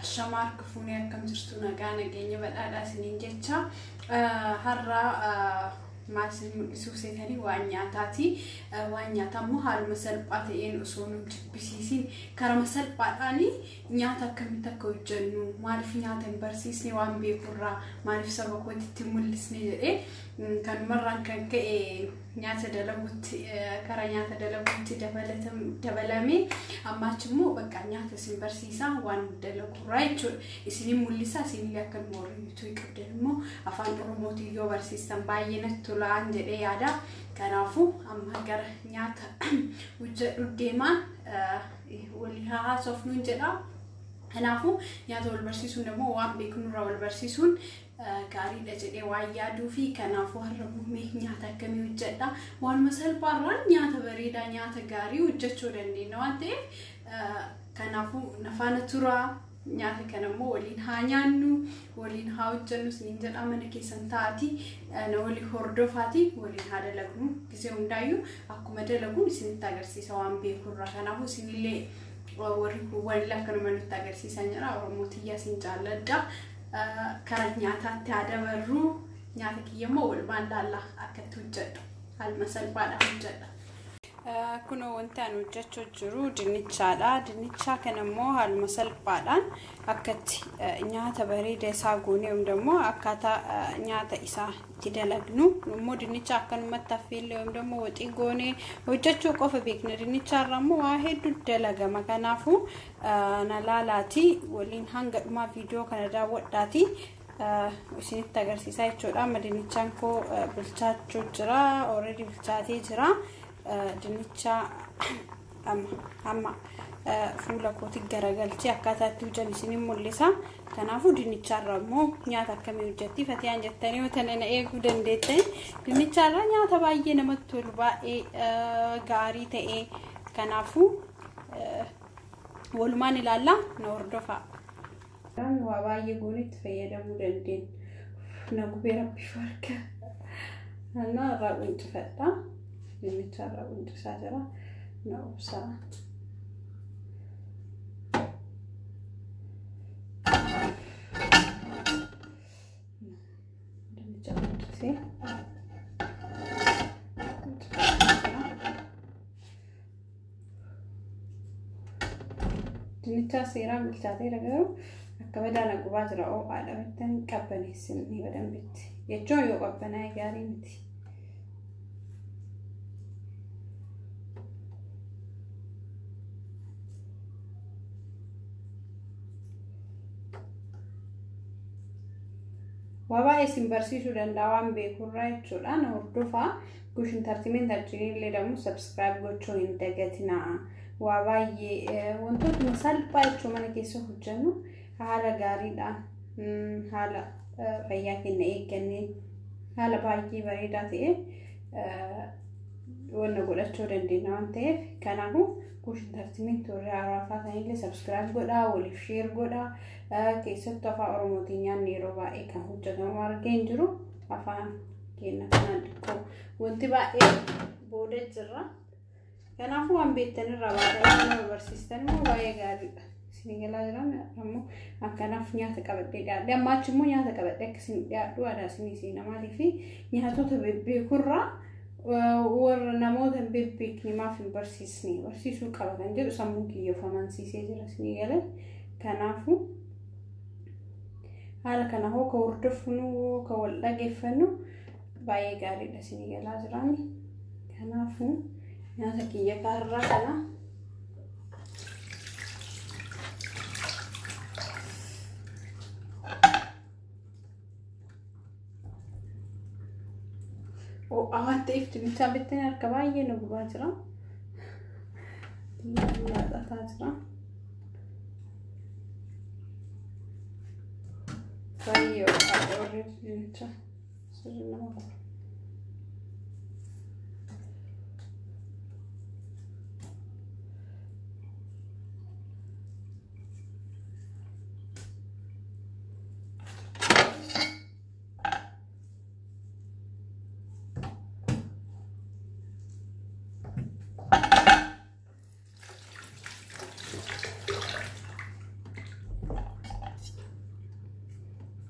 Ashamaa harka fuunee akkam jirtu nagaa nageenya badhaadhaa isiniin jecha har'a maal isin mul'isuuf seetanii waan nyaataati. Waan nyaataa immoo haaluma salphaa ta'een osoo nu jibbisiisin karama salphaadhaan nyaata akkamitti akka hojjennu maaliif nyaata hin barsiisne waan beekurraa maaliif saba kootitti mul'isne jedhee kanumarraan kan ka'e nyaata dalaguutti karaa nyaata dalaguutti dabalame ammaachi immoo bakka nyaata isin barsiisaa waan dalagurraa jechuudha. Isinin mul'isa isinillee akkanuma warri yuutuubii qabdan immoo afaan Oromootiin yoo barsiistan baay'ee natti tolaan jedhee yaada. Kanaafuu amma gara nyaata hojjedhu deemaan walii haa haasofnuun jedha. Kanaafuu nyaata wal barsiisuun immoo waan beeknurraa wal barsiisuun gaariidha jedhee waan yaaduu fi kanaafuu har'a muumee nyaata akkamii hojjedha waanuma salphaarraan nyaata bareedaa nyaata gaarii hojjechuu dandeenya waan ta'eef kanaafuu nafaana turaa nyaata kana immoo waliin haa nyaannu waliin haa hojjennu isiniin jedha mana keessan taa'ati na walii hordofaati waliin haa dalagnu gisee hundaayyuu akkuma dalaguun isinitti agarsiisa waan beekurraa kanaafuu isinillee warri walii akkanuma nutti agarsiisan jedha Oromoo tiyyaa isin jaalladha. Karaa nyaataatti haa dabarru nyaata kiyya immoo walumaan laallaa akkatti hojjedhu haaluma salphaadhaan hojjedha. Kunoo wanti ani hojjechuu jiru dinnichaadha. Dinnichaa kana immoo haaluma salphaadhaan akkatti nyaata bareeda isaa goonee immoo akkaataa nyaata isaa itti dalagnu immoo dinnicha akkanumatti affeellee immoo waxii goonee hojjechuu qofa beekna. Dinnichaarraa immoo waa hedduu dalagama. Kanaafuu na laalaati waliin hanga dhumaa viidiyoo kana daawwadhaati. Isinitti agarsiisaa jechuudha. Amma dinnichaan koo bilchaachuu jira. Already bilchaatee jira. Dinnicha amma fuula kootti garagalchee akkaataa itti hojjan isiniin mul'isa. Kanaafuu dinnicharraa immoo nyaata akkamii hojjetti fatiyaan jettanii yoo tana na eeguu dandeettan dinnicharraa nyaata baay'ee namatti tolu baay'ee gaarii ta'e kanaafuu walumaan ilaallaa na hordofaa. Waa baay'ee goonee itti fayyadamuu dandeenya. Na gubee rabbi farka. Na irraa quncifadha. Dinnicha irraa quncisaa jira. Na obsaa. Dinnicha quncisee. Dinnicha seeraan bilchaateera garuu akka badaa na gubaa jira ho'aadha bittan qabbaneessinni badambitti jechuun yoo qabbanaa'e gaarii miti. Waa baay'ee isin barsiisuu danda'a waan beekurraa jechuudha. Na hordofaa. Gush Entertainment illee ደግሞ subscribe gochuu hin dagatinaa. Waa baay'ee wantootuma salphaa jechuun mana keessa hojjennu haala gaariidhaan haala fayyaa keenya eeggannee haala baay'ee bareedaa ta'e wanna godhachuu dandeenya waan ta'eef kanaafuu Gush Entertainment warri haaraa taatanillee subscribe godhaa waliif share godhaa keessattuu afaan Oromootiin nyaanni yeroo baay'ee kan hojjetamu argee hin jiru afaan keenya kanaan xiqqoo wanti baay'ee booda jirra. Kanaafuu waan beektanirraa baatanii nama barsiistan immoo baay'ee gaariidha. Isin galaa jira ammoo akkanaaf nyaata qabadhee dhiyaadhe ammaachi immoo nyaata qabadhee akka isin dhiyaadhu aadaa isinii seena maaliif nyaatota bebbeekurraa warra namoota hin bebbeekne maaf hin barsiisne barsiisuu qaba kan jedhu sammuu kiyya of amansiisee jira isinii galee kanaafuu haala kana hoo ka hordofnu ka wal dhageeffannu baay'ee gaariidha isinii galaa jiraani kanaafuu nyaata kiyya kaarraa kana ho'aa waan ta'eef dinnichaan bitteen harka baay'ee na gubaa jira. Laaxataa jira. Baay'ee ho'aadha warri dinnicha sirrii nama guba.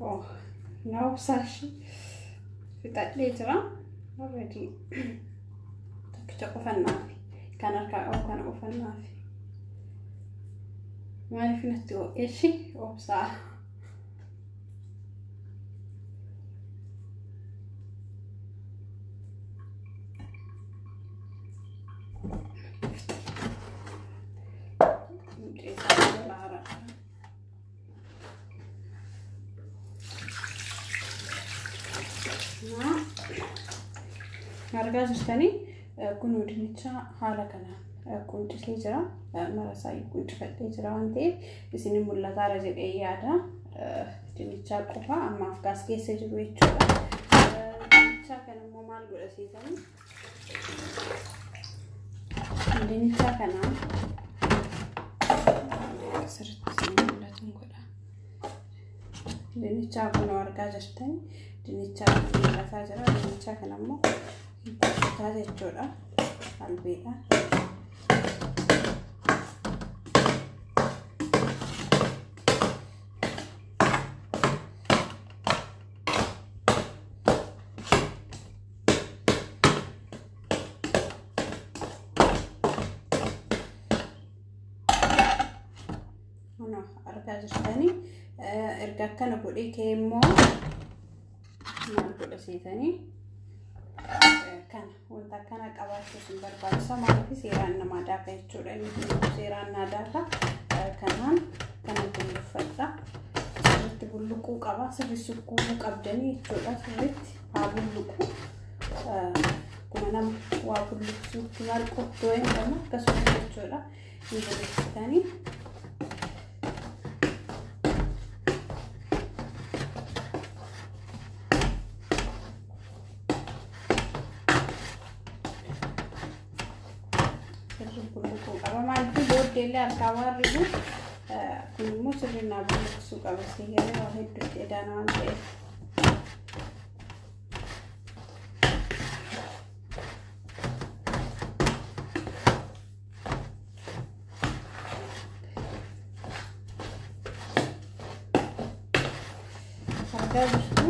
Oh, na obsaashi fixadhee jira. Already tokkicha qofannaafi kan harkaa qabu kana qofannaafi. Maaliif natti ho'eeshi obsaa. Argaa jirtanii kun dinnicha haala kanaan quncisee jira. Marasaa quncifadhee jira waan ta'eef isin mul'ataara jedhee yaada. Dinnichaa qofa ammaaf gaas keessa jiru jechuudha. Dinnichaa kana immoo maal godha seetanii? Dinnichaa kana sirriitti isin mul'atu godha. Dinnichaa kun argaa jirtanii dinnichaa mul'ataa jira. Dinnichaa kana immoo kutaa jechuudha albeedhaan. Argaa jirtanii erga akkana godhee ka'e immoo maal godha seetanii? Kana wanta akkana qabaachuuf hin barbaachisa. Maaliif seeraan namaa daaka jechuudha. Inni kun seeraan naa daaka. Kanaan kana bulluffadha. Sirriitti bulluquu qaba. Sirri sukkuumuu qabdanii jechuudha. Sirriitti haa bulluqu. Akkuma nama waa bulluqsuutti maal qottoo hin qabne akkasuma jechuudha. Hin bulluqsitanii. Maaliif booddeellee harkaa waan ribu kun immoo sirriin naa bulluqsuu qaba. Sigalee waa hedduutti edaana waan ta'eef. Argaa jirtu.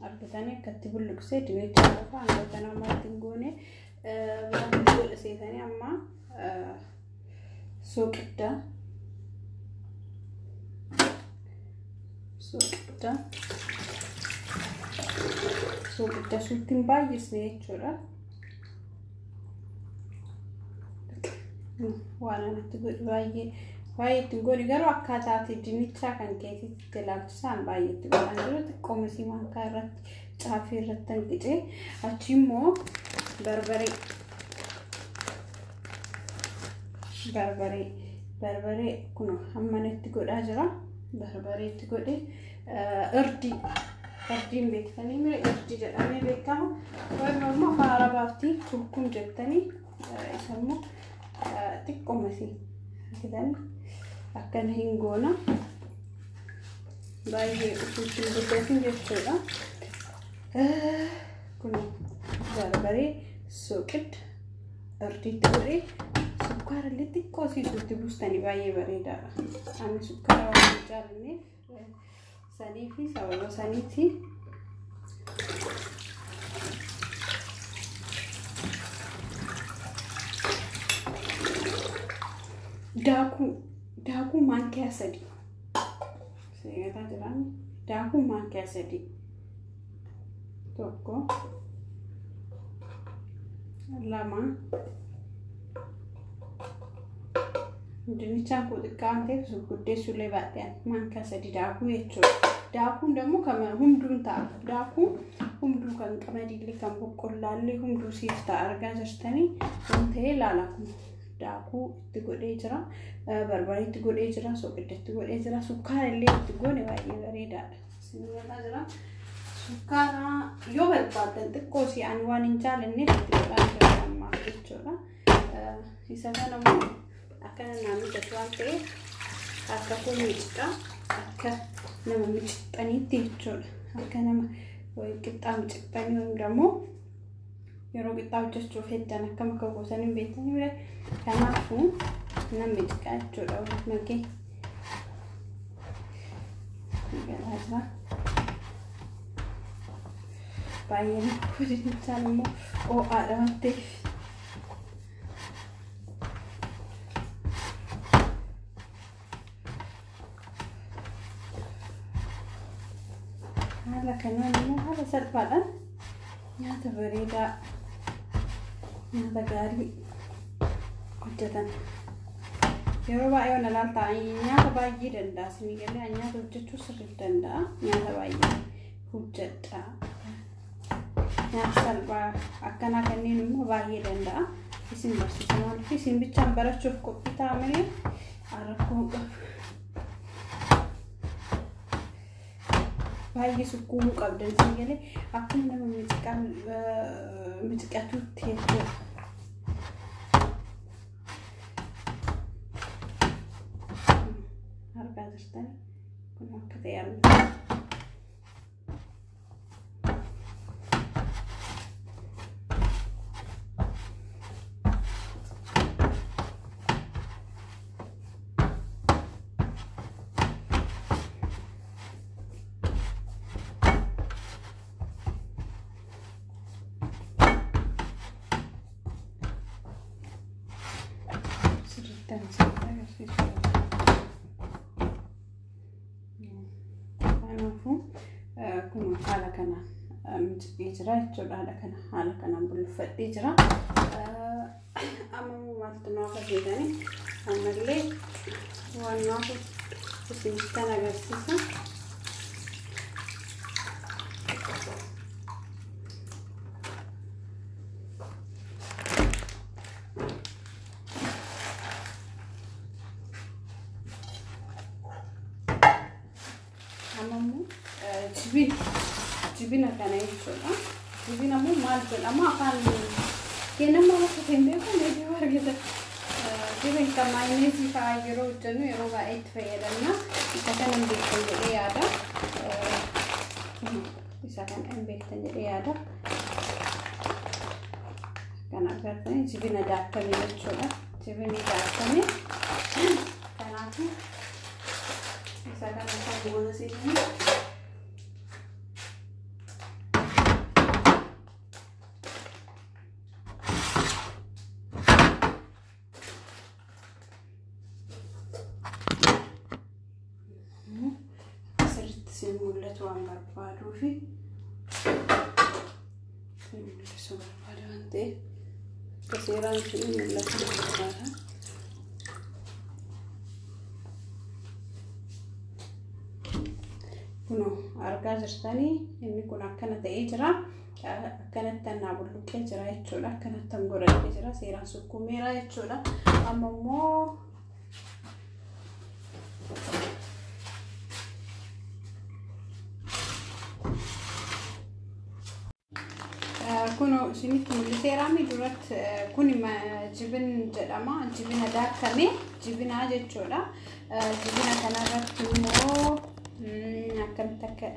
Argitanii akkatti bulluqsee dinnicha qofa hanga kanaa maaltti hin goone maaltti godha seetanii amma soqidda soqidda soqidda suutti hin baay'isne jechuudha. Waan anatti godhu baay'ee baay'ee ittiin godhi garuu akkaataa dinnichaa kan keetitti ilaalchisaan baay'ee itti godhaan jiru xiqqoomasii maankaa irratti caafii irratti hanqicee achi immoo barbaree barbaree barbaree kun hammana itti godhaa jira. Barbaree itti godhe irdii irdiin beektanii mira irdii jedhamee beekama. Warri immoo afaan arabaatti kurkum jettanii isa immoo xiqqoomasii argitanii akkana hin goona. Baay'ee utuutti hin guddatin jechuudha. Kun barbaree soqid irdiitti godhee sukkaara illee xiqqoo siisuutti buustanii baay'ee bareedaadha. Ani sukkaara waan hin jaallanneef sanii fi sababa saniiti. Daakuu maankiyaa 3 seegataa jiraan daakuu maankiyaa 3 1 2 Dinnichaan kun xiqqaa waan ta'eef guddeessuullee baadhee maankaa 3 daakuu jechuudha. Daakuun immoo kan hunduun ta'a. Daakuun hunduu kan qamadiillee kan boqqollaallee hunduu siif ta'a argaa jirtanii waan ta'ee ilaala kun daakuu itti godhee jira. Barbaree itti godhee jira. Soqidda itti godhee jira. Sukkaara illee itti goone baay'ee bareedaadha. Isin jira. Sukkaara yoo barbaaddan xiqqoo si ani waan hin jaalanneef itti godhaa jira ammaaf jechuudha. Isa kana immoo akkana naa mijatu waan ta'eef harka koo miicca akka nama micixxaniitti jechuudha. Akka nama qixxaa micixxanii yookiin immoo yeroo qixxaa hojjechuuf heddan akkam akka gootan hin beektanii bira. Kanaafuu Namni xiqqaa jechuudha walitti makee. Galaa jira. Baay'ee dinnichaan immoo ho'aadha waan ta'eef. Haala kanaan immoo haala salphaadhaan nyaata bareedaa, nyaata gaarii hojjetan. Yeroo baay'ee waan ilaaltaa nyaata baay'ee danda'a. Isinii galee nyaata hojjechuu sirriitti danda'a. Nyaata baay'ee hojjedha. Nyaata salphaa akkanaa kanneen immoo baay'ee danda'a. Isin barsiisa maaliif isin bichaan barachuuf qophii ta'a malee rakkoo hin qabu. Baay'ee sukkuumuu qabdan isin galee akkuma nama mixiqatutti jechuudha. Argaa jirtan kun akka ta'e argina. Sirriitti isinitti agarsiisuu. Kanaafuu kun haala kanaan micidhee jira jechuudha. Haala kanaan bulfadhee jira. Amma immoo maaltu nu hafa jettanii ammallee waan nu hafu isinittan agarsiisa. Amma immoo jibina kana jechuudha. Jibina immoo maal jedhama afaan keenyammoo akka hin beeku meeshaa argita. Jibin kan maayineezii fa'aa yeroo hojjennu yeroo baay'ee itti fayyadamna. Isa kana hin beektan jedhee yaada. Isa kana hin beektan jedhee yaada. Kana agartanii jibina daakkame jechuudha. Jibinni daakkame. Kanaafuu isa kana kan goona seetanii. Sirriitti isin mul'atu waan barbaaduu fi isin mul'isuu barbaada waan ta'eef akka seeraan isin mul'atu barbaada. Kunoo argaa jirtanii inni kun akkana ta'ee jira. Akkanatti annaa bulluqee jira jechuudha. Akkanatti an godhadhee jira. Seeraan sukkuumeera jechuudha. Amma immoo kunoo isinitti mul'iseeraami duratti kun jibin jedhama. Jibina daakkame jibinaa jechuudha. Jibina kanarratti immoo akkamitti akka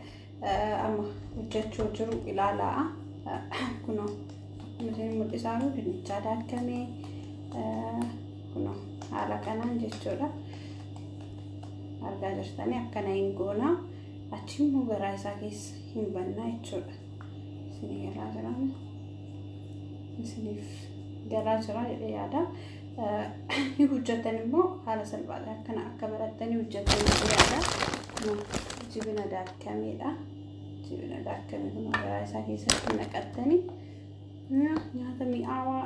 amma hojjechuu jiru ilaalaa. Kunoo akkuma isin mul'isaa jiru dinnichaa daakkame kunoo haala kanaan jechuudha. Argaa jirtanii akkana hin goona. Achi immoo garaa isaa keessa hin bannaa jechuudha. Isinii galaa jira. Isiniif galaa jira jedhee yaada. Hin hojjetan immoo haala salphaadhaan akkana akka barattanii hojjetan jedhee yaada. Kunoo jibina daakkameedha. Jibina daakkame kun garaa isaa keessatti naqattanii nyaata mi'aawaa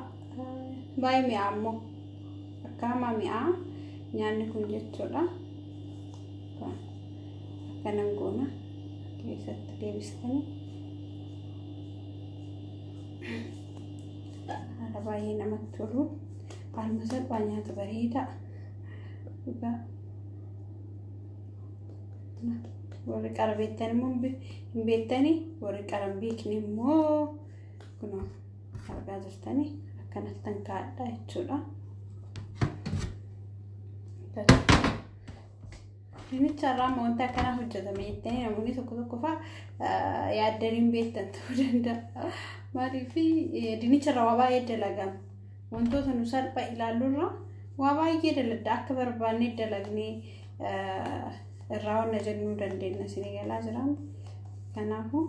baay'ee mi'aa immoo akka hamaa mi'aa nyaanni kun jechuudha. Akkanan goona keessatti deebistanii haala baay'ee namatti tolu. Haaluma salphaa nyaata bareedaa. Dhugaa. Warri qara beektan immoo hin beektanii, warri qara hin beekne immoo kunoo argaa jirtanii akkanattan kaa'adha jechuudha. Dinnicha irraa immoo wanti akkanaa hojjetame jettanii namoonni tokko tokko fa'aa yaaddanii hin beektan ta'uu danda'a. Maaliif dinnicha irraa waa baay'ee dalagama. Wantoota nu salphaa ilaallurra Waa baay'ee daladda akka barbaanne dalagnee irraa wanna jennuu dandeenya isin galaa jiraan. Kanaafuu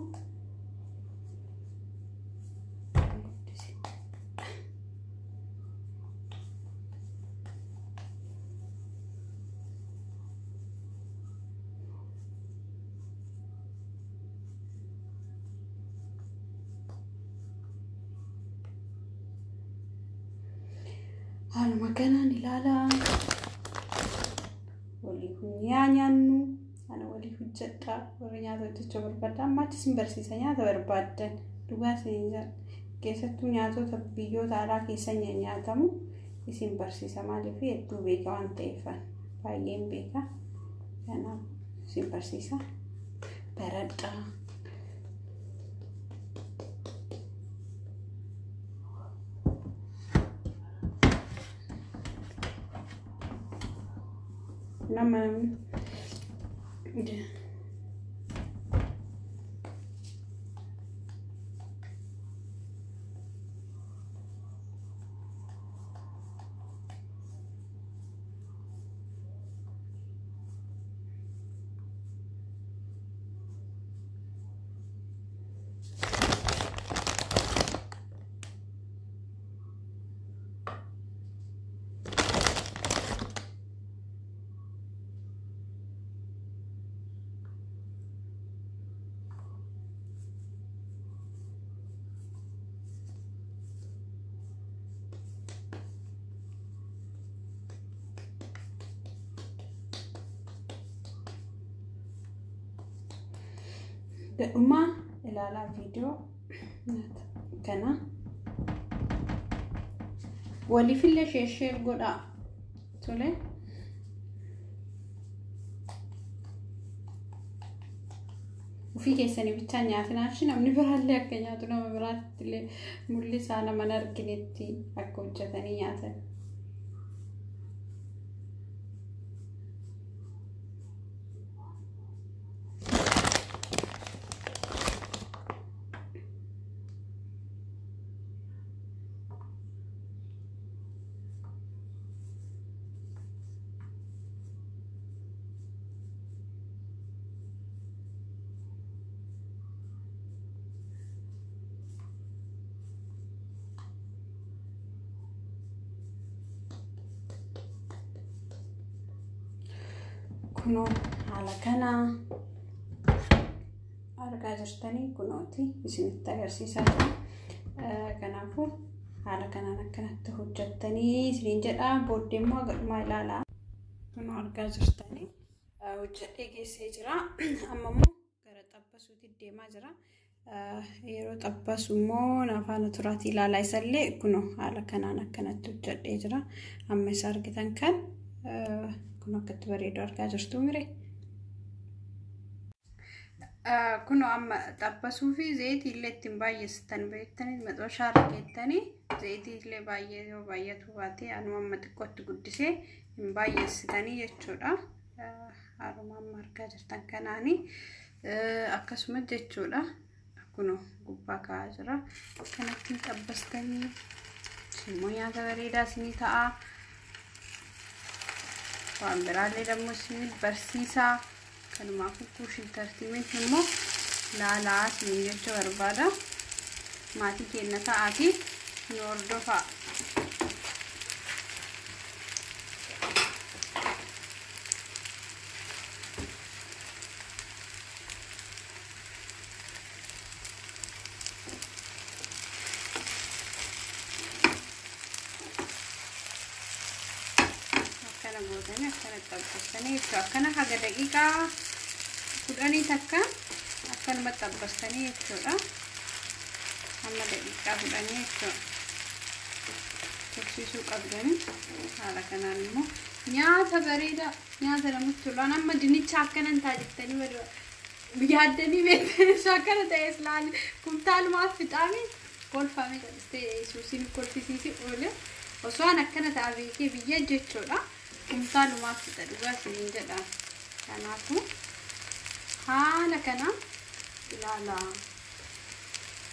haaluma kanaan ilaalaa walii hunyaa nyaannu ana walii hojjedha warri nyaata hojjechuu barbaaddan amma achi isin barsiisa nyaata barbaaddan dhugaa isin jedha keessattuu nyaatota biyyoota alaa keessa nyaatamu isin barsiisa maaliif hedduu beeka waan ta'eef baay'een beeka kanaaf isin barsiisa baradhaa. Nama Gadhumaa ilaalaa viidiyoo kana waliifillee sheer godhaa tole. Ofii keessanii bichaa nyaatinaa fi namni biraallee akka nyaatu nama biraatti illee mul'isaa nama hin arginetti akka hojjetanii nyaatan. Kunoo haala kana argaa jirtanii kunooti isinitti agarsiisaa jira. Kanaafuu haala kanaan akkanatti hojjettanii isiniin jedha. Booddee immoo gadhumaa ilaalaa. Kunoo argaa jirtanii hojjedhee geessee jira. Amma immoo gara xabbasuutti deemaa jira. Yeroo xabbasu immoo afaana turaatii ilaalaa isallee kunoo haala kanaan akkanatti hojjedhee jira. Amma isa argitan kan kun akkatti bareedu argaa jirtu mire. Kunoo amma xabbasuu fi zayitii illee ittiin baay'isitan beektanii maxxansa argeettanii zayitii illee baay'ee yoo baay'atu baate anuma amma xiqqootti guddisee hin baay'isitanii jechuudha. Haaluma amma argaa jirtan kanaani akkasuma jechuudha. Kunoo gubbaa kaa'aa jira. Kanatti xabbastanii immoo nyaata bareedaa isinii ta'a. Waan biraallee dammoo isin barsiisaa. Kanumaafuu kuushin tartiibin immoo laalaa isin jechuu barbaada. Maatii keenya ta'aatii nu hordofaa. Akkana gootanii akkana xabbastanii jechuudha. Akkana haga daqiiqaa 10 takka akkanuma xabbastanii jechuudha. Hamma daqiiqaa 10 jechuudha. Tursiisuu qabdanii haala kanaan immoo nyaata bareedaa nyaata namatti tolu. Amma dinnicha akkanan ta'a jettanii yaaddanii beektanii akkana ta'es laali kumtaalumaaf fixaame kolfame jedhistee Yesuusiin kolfisiisi oole. Osoo an akkana ta'a beekee biyya jechuudha. Kumtaalumaaf fixa dhugaa isiniin jedha. Kanaafuu haala kana ilaalaa.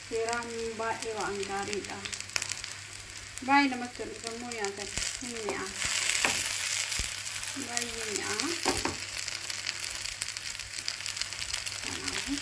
Seeraan baay'ee waan gaariidha. Baay'ee namatti tolu immoo nyaatan hin mi'aa. Baay'ee mi'aawa. Kanaafuu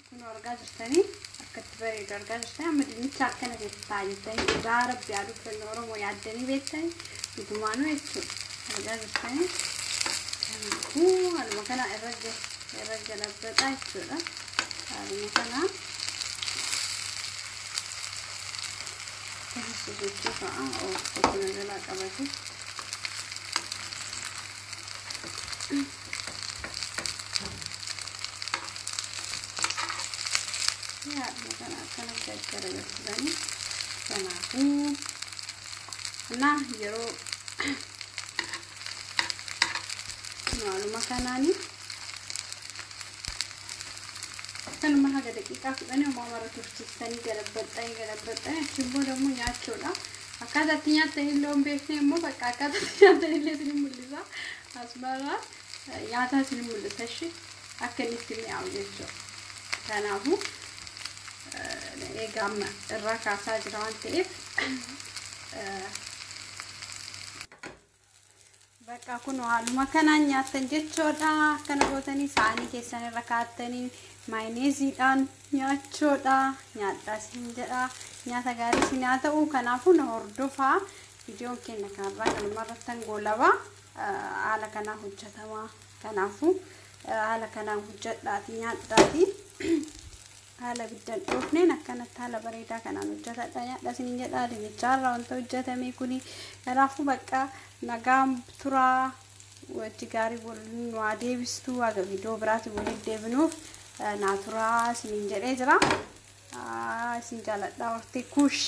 kun argaa jirtanii akkatti bareedu argaa jirtanii. Amma dinnicha akkana ta'aa jirtanii, dhugaa Rabbi haa dubbannu, Oromoo yaaddanii beektanii dhugumaanuu jechuudha, argaa jirtanii. Kanaafuu haaluma kana irra irra galabbata jechuudha. Haaluma kanaan akkasii sosochii fa'a tokko na jalaa qabate. Haaluma kana akkana gaggaragalchitanii. Kanaafuu na yeroo haaluma kanaanii akkanuma haga daqiiqaa 10 homaa mara tursiistanii galabaxxanii galabaxxanii achiin booda immoo nyaachuudha. Akkaataa itti nyaattan illee hin beekne immoo bakka akkaataa itti nyaattan illee isin mul'isa. Asmarraa nyaataa isin mul'isa ishee akka inni itti mi'aawu jechuudha. Kanaafuu egaa amma irraa kaasaa jira waan ta'eef, bakka kun haaluma kanaan nyaattan jechuudha. Akkana gootanii saanii keessan irra kaa'attanii maayineeziidhaan nyaachuudha. Nyaadhaa isin jedha. Nyaata gaarii isin haa ta'u. Kanaafuu na hordofaa. Viidiyoon keenya kanarraa kanuma irratti goolaba. Haala kanaan hojjetama. Kanaafuu haala kanaan hojjedhaati nyaadhaati. Haala ibiddaan dhoofneen akkanatti haala bareedaa kanaan hojjetadha, nyaadha isiniin jedha. Dinnichaarraa wanta hojjetame kuni. Kanaafuu bakka nagaan turaa, wajji gaarii waliin nu haa deebistu, haga viidiyoo biraatiin walitti deebinuuf naa turaa isiniin jedhee jira. Isin jaaladha, hortee kuush.